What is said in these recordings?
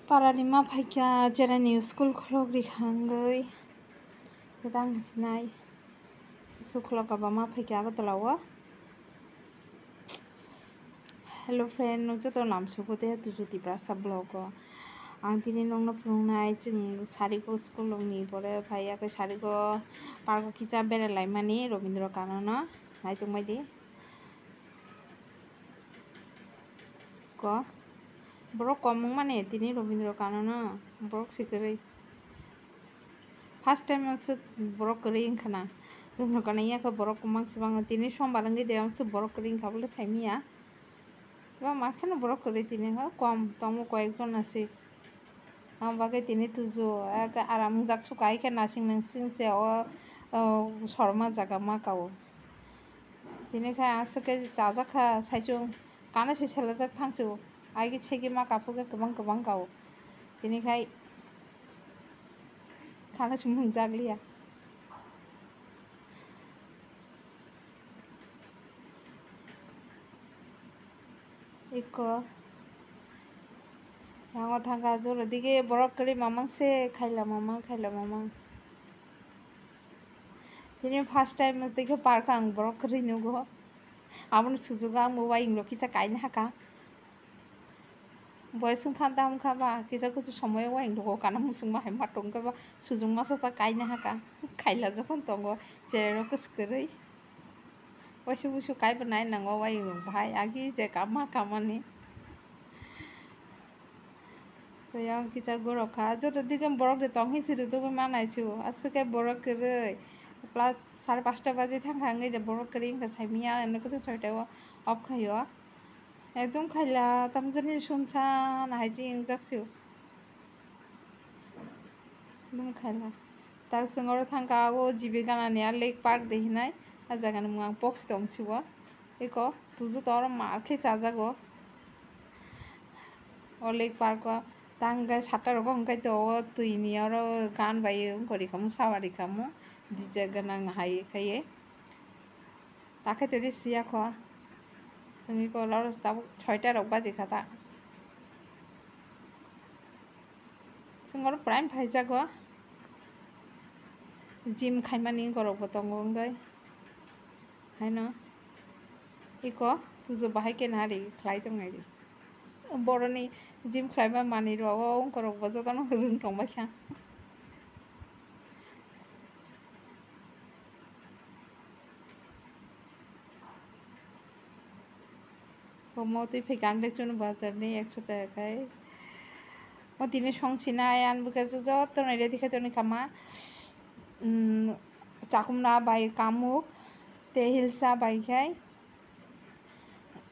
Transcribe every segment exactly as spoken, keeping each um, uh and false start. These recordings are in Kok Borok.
Parani ma phaikha, jerani school khulok rikha wngwi. Tang sinai. School khulok ba ma phaikha Agartala o. Hello friend, nung joto lamsugo de Tuju Tiprasa vlog o. Ang tini nongno phunuknai, chwng Sarigo school ni pore phai, yakhe Sarigo park o kisa berai laimani Robindra Kanono. Naitongbai di. Ko. Borok kom wngmani tini Robindra Kanono. Borok si kwrwi. First time aswk borok kwrwi wngkha na. Robindra Kano yakhe borok kwmang se bango. Tini sombar wngwi de aswk borok kwrwi wngkha bole saimanya. Kwbangma kheno borok kwrwi tini ho kom tongo koyekjon aswk. Abo bagwi tini Tuju, eke aram wngjak suka, hai khe nasing nansing se o, o, sorma jaga ma kao. Tini khe aswk khe chajak kha saichung, kana se selajak thangsu, ai khe segi ma kaphuk khe kwbang kwbang kao. Tini khai kana se mwngjak liya. Iko. Yango thangkha jora dige borok kwrwi mamang se khaila mamang, khaila mamang. Tini first time tei khe park ang borok kwrwi nugo. Aboni sujugo ang bo wayung rok kisa kaina hakha. Boys wngkha da wngkha ba kisa kusu somoyo wayung rok kana musungma hai ma tongkha ba sujung masa sa kaina hakha. Khaila jokhon tongo cherai rok kwswk kwrwi. Waisa wuisu kaibo nai nango wayung rok bahai agi je kama kamani. Tei ang kisa gorok kha joto dige borok de tong hi siri tugui manai su aswk khe borok kwrwi plus sare pasta baji thangkha wngwi de borok kwrwi wngkha saimanya ano khe soita o off khaio ekdom khaila tamjani sumsa nahai jing jak su. Bini khaila. Tak chwng oro thangkha o G B ganani a lake park de hinai. A jagani mung ang pok si tong si o. Eko tuju to oro mar khe chajago. O lake park o tang khe sata rogo hwnkhe to o twi ni oro gan bai wngkori khamu sawa ri khamu. Dije ganang hai khai. Takhe twi siya kho. Chwngwi kok laro tabuk soita rok baji kha ta. Chwng oro prime phaijago. Gym khaimani gorok bo tongo wngwi. Haino. Iko tuju bahai khe nari khlai tongnai di. Boroni gym khlaima manwi rok o wngkorok bo jotono rwng tongbaikha. Omo twi phaikha ang de chwng bazar ni ekso taka khai. O tini song sinai ang bwkha jotono ready khai tongwi kha ma. Umm, chakumra bai kamuk tei hilsa bai khai.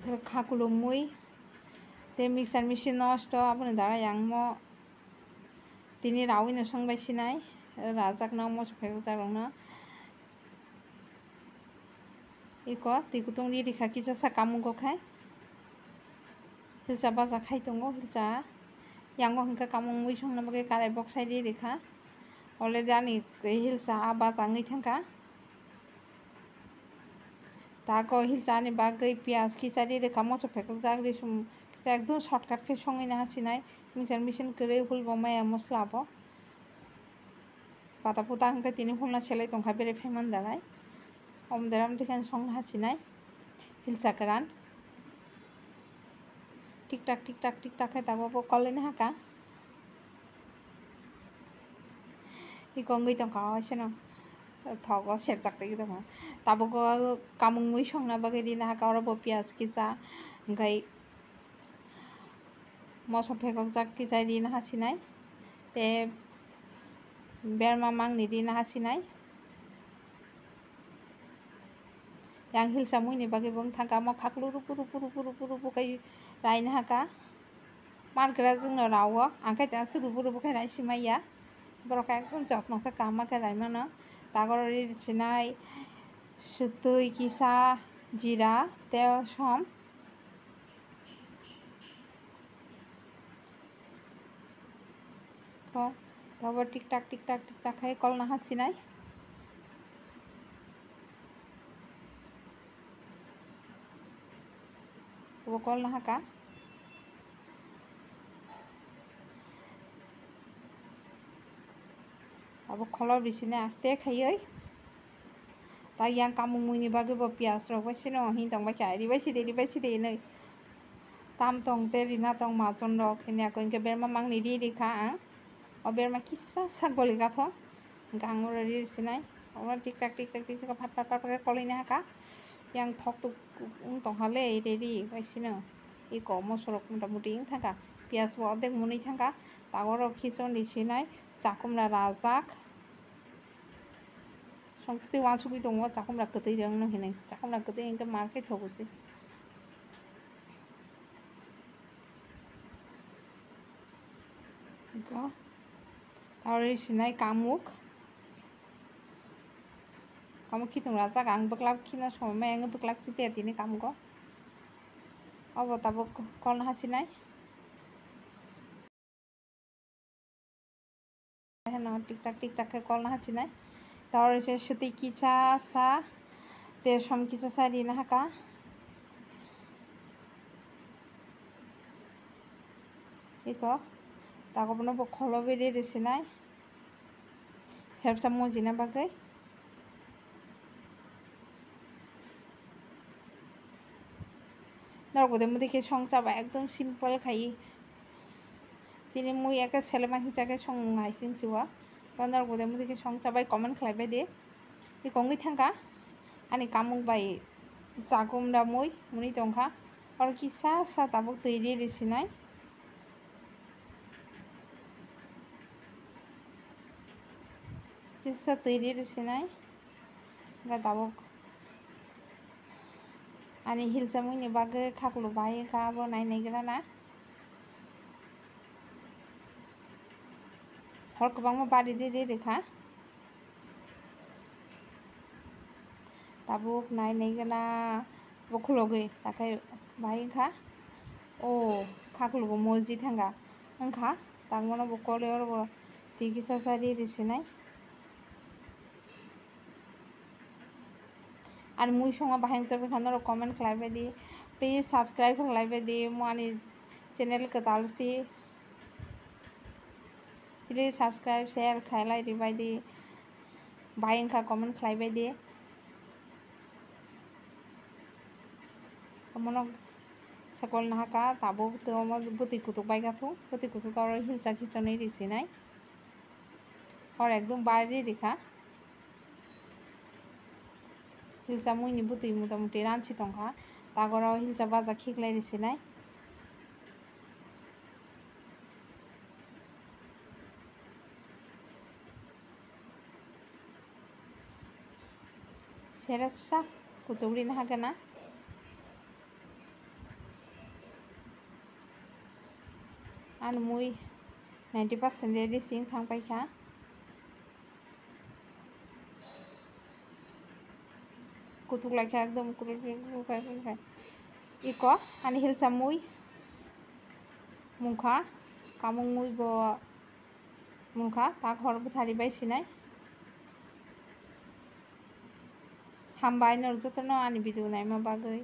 Kha kulumui tei mixer machine nosto aboni dara yang mo tini rawi no song bai sinai rajakno moso phaijakjak rokno. Iko twi kutung ri rikha kisa sa kamungo khai. Hilsa baja khai tongo hilsa. Yango hwnkhe kamung mui songna bagwi karai boksai ri rikha. Already ani hilsa a baja wngwi thangkha. Tako hilsa ani bagwi piyaj kisa ri rikha moso phekjak ri sum kisa ekdum shortcut khe songwi naha sinai. Mixer machine kwrwi hul bo maya mosla bo. Pata puta hwnkhe tini hulna selai tongkha bere phaiman dalai. Om deram dikhen song hachinai. Hilsa kwran. Tik tak, tik tak, tik tak khe tabuk bo kolini haka. Iko wngwi tongkha o seno. Thogo serjak twi tongkha. Tabuk o kamung mui songna bagwi rina haka oro bo piyaj kisa. Hwnkhe Moso phekokjak kisa rina hasinai, tei berma mangni rina hasinai. Yang hilsa muini bagwi bo wng thangkha, mo khaklu rupu rupu rupu rupu rupu khe raina haka. Mankwra jwngno rao, ang khe tei aswk rupu rupu khe rai simaya. Borok khe ekdom jotno khe kaham khe rai mano. Tagoro ri sinai, swtwi kisa, jira tei som. Ko, tabo tik tak, tik tak, tik tak khai kolna hasinai. Tabo kolna haka. Abo kholo bisini aste khaiwi. Ta yang kamung muini bagwi bo piyaj rok bai sino hin tong bai kha, ribai sidi, ribai sidi hinwi. Tam tong te rina tong majon rok hini ako hinkhe berma mangni ri ri kha ang. O berma kisa sak goli gathong. Hinkhe ang oro ri sinai. Oro tik tak, tik tak, tik tak, phat, phat, phat, phat khe koloi na kha. Yang thok tuk wng tong kha le, ready bai sino. Iko moso rok mota moti wng thang kha. Piyaj bo ordek mwnwi thang kha. Tagoro khichon ri sinai. Chakumra rajak. Songtwi wansugwi tongo, chakumra kwtwi rwngno hinwi. Chakumra kwtwi hinkhe mar khe thogo se. Iko. Aro ri sinai kamuk. Kamuk khitung rajak ang bwklap khina somoi maya wngwi bwklap khiphia tini kamugo. Obo tabuk kolna hasinai. Heno tik tak, tik tak khe kolna hasinai. Tor se swtwi kisa sa, te som kisa sa rina haka. Iko, tago bono bo kholo bede de sinai. Sersa mojina bagwi. Norok bo de mudi khe song chaba ekdom simple khai. Tini mui eke selema hinsa khe song nai sing siwa. Norok bo de mudi khe song chabai comment khlai bai di. Iko wngwi thang kha ani kamung bai chakum da mui mwnwi tong kha. Oro kisa sa tabuk twi ri ri sinai. Kisa twi ri ri sinai. Ga tabuk ani hilsa mui ni bagwi khaklu bai kha abo nai nai gra na. Hor kwbangma bari ri ri ri kha. Tabuk nai nai gana bo khulogwi takhai bai wngkha. O khaklugo moji thanga wngkha. Tangmano bo kole oro bo twi kisa sa ri ri sinai. Ani mui songma bahai wngchar kha norok comment khlai bai di. Please subscribe khlai bai di. Mo ani channel kwtal si. Please subscribe, share khailai ribai di. Bai wngkha comment khlai bai di. Omono sakol nahaka tabuk tei omo bwtwi kutuk bai kha thung. Bwtwi kutuk oro hilsa khichonwi ri sinai. Hor ekdom bari rikha. Hilsa muini bwtwi motamuti ransi tongkha. Tagoro hilsa baja khiklai ri sinai. Seresa kutuk ri nahaka na. Ani mui ninety percent ready sing thang paikha. Kutuk lai kha ekdom kutuk, kutuk, kutuk khai, kutuk khai. Iko ani hilsa mui mungkha, kamung mui bo mungkha, tak hor bwthari bai sinai. Hambai norok jotono ani video naima bagwi.